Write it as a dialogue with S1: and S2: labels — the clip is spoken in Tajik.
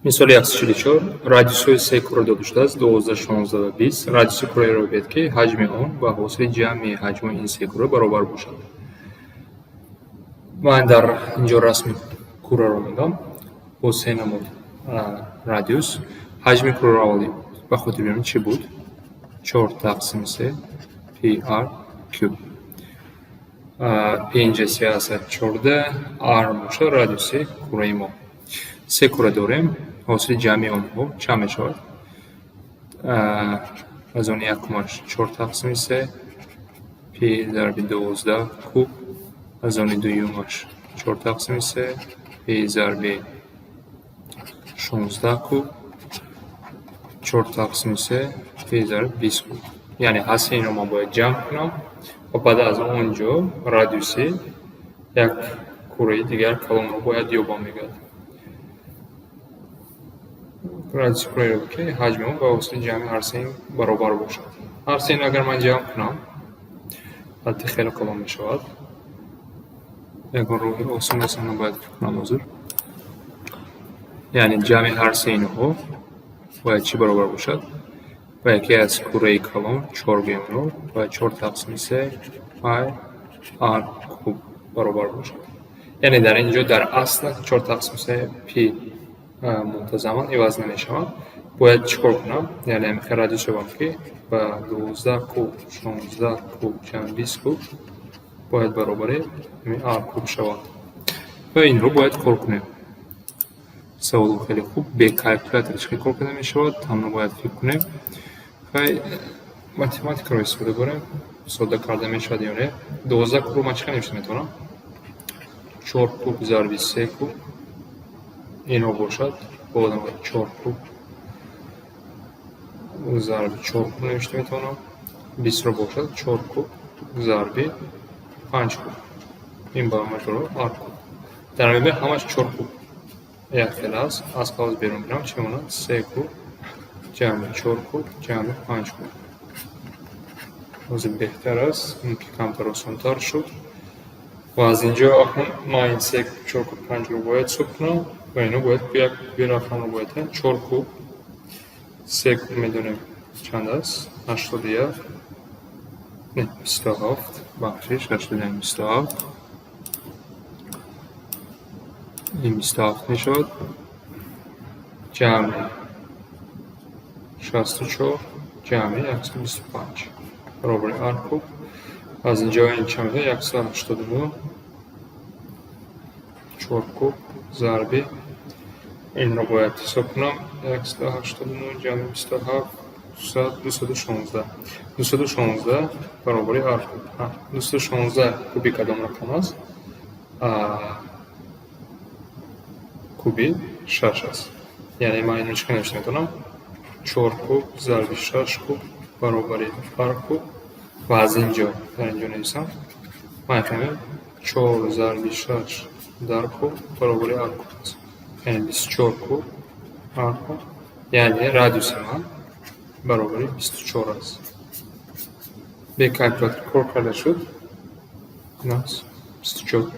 S1: Мисоли 144: радиусҳои се кура дода шудааст: 12, 16 ва 20. Радиуси кураеро ёбед, ки ҳаҷми он ба ҳосили ҷамъи ҳаҷмҳои ин се кура баробар бошад. Ман дар инҷо расми кураро мондам бо се намуд радиус. Ҳаҷми кураро аввал ба хотир биёрем, чӣ буд? 4 тақсими 3 пи ар куб. Пи инҷа 3,14, ар бошад радиуси кураи мо. Се кура дорем, ҳосили ҷамъи онҳо чанд мешавад? Аз он якумаш 4 тақсими 3 пи зарби 12 куб, аз они дуюмаш 4 тақсими 3 пи зарби 16 куб, 4 тақсими 3 пи зарби 20 куб. Яъне ҳар инро ман бояд ҷамъ кунам ва баъд аз он ҷо радиуси як кураи дигар калонро бояд ёбам, мегӯяд. Радиуси кураеро, ки ҳаҷми он ба ҳосили ҷамъи ҳар се баробар бошад. Ҳар се инро агар ман ҷамъ кунам, албатта, хеле калон мешавад. Ягон роҳи осон аст, ана бояд фикр кунам ҳозир. Яъне ҷамъи ҳар се инҳо бояд чӣ баробар бошад? Ба яке аз кураи калон, чор гӯемро, бояд чор тақсими се пай ар куб баробар бошад. Яъне дар ин ҷо дар асл чор тақсими се пи мунтазаман иваз намешавад. Бояд чӣ кор кунам? Яъне ҳамин радиус ёбам, ки ба 12 куб, 16 куб ҷамъ 20 куб бояд баробари ҳамин ар куб шавад. Ва инро бояд кор кунем. Саволу хеле хуб. Бе калькулятор чӣ хел кор карда мешавад? Ҳамно бояд фикр кунем. Хай, математикаро истифода барем, содда карда мешавад ё не. 12 кубро ман чӣ хел навишта метавонам? Чор куб зарби се куб, ино бошад чор куб зарби чор куб навишта метавонам. 20-ро бошад чор куб зарби панҷ куб, ин баромад ар куб. Дар мебин, ҳамаш чор куб як хел аст. Аз қавс берун бирам, чӣ мемонад? Се куб ҷамъи чор куб ҷамъи панҷ куб. Ҳозир беҳтар аст, ки камтар осонтар шуд. Ва аз инҷо акнун ман ин се куб, чор куб, панҷро бояд ҳисоб кунам ва ино бояд як куби рақамро бояд. Чор куб, се куб медонем чанд аст: 81, не, 27, бахшиш, 81, 27. Ин 27 мешавад, ҷамъи 64 ҷамъи 125 баробари ар куб. Аз инҷо ин чанд мешавад? 189, чор куб зарби, инро бояд ҳисоб кунам, 189 ҷамъи 27, 216, 216 баробари ар куб. 216 куби кадом рақам аст? Куби шаш аст. Яъне ман инро чӣ хел навишта метавонам? Чор куб зарби шаш куб баробари ар куб. Ва аз ин ҷо, дар ин ҷо нависам, ман мефаҳмем, чор зарби шаш дар куб баробари ар куб аст, яъне 24 куб ар куб. Яъне радиуси ман баробари 24 аст. Бе калькулятор кор карда шуд, нас 24.